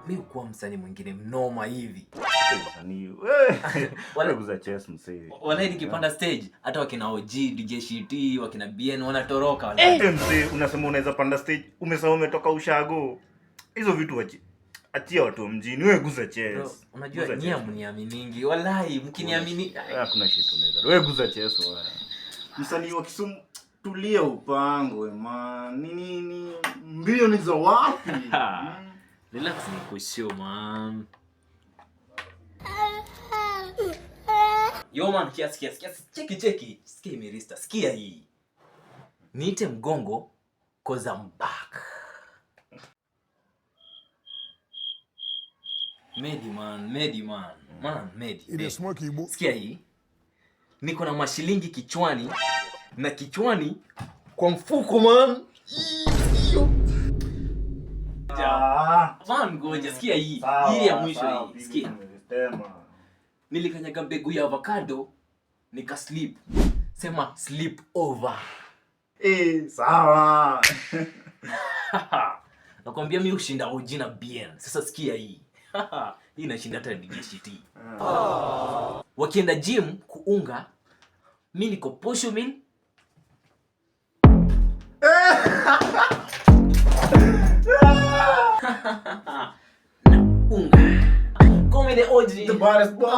Mi ukuwa msanii mwingine mnoma hivi. Msanii. Wala- Wewe guza chess, msee. Walai nikipanda stage hata wakina OG, DJ Shiti, wakina BN wanatoroka. Eh, msee, unasema unaweza panda stage, umesema umetoka ushago. Hizo vitu achia watu wa mjini. Wewe guza chess. Bro, unajua Guza nyie chess. mniaminingi. Walai mkiniamini. Hakuna shit unaweza. Wewe guza chess wewe. Msanii wa Kisumu, tulia upangwe, man. Ni nini? Mbio ni za wapi? Relax nikushow, man. Yo man, kiasi kiasi kiasi. Cheki cheki. Sikia Mirista, sikia hii. Niite mgongo 'cause I'm back. Medi man, Medi man. Man, Medi. Medi. Sikia hii. Niko na mashilingi kichwani na kichwani kwa mfuko, man. Hiyo. Ah. Man, ngoja sikia hii. Sawa, Hii ya mwisho sawa, hii. pili Sikia. tumezitema. Nilikanyaga mbegu ya avocado nika sleep. Sema sleep over. Eh, sawa. Nakwambia mi ushinda OG na BN. Sasa sikia hii. Hii inashinda hata DJ Shiti. Wakienda gym kuunga, mi niko posho mill. Na unga. Call me the OG. The baddest boy.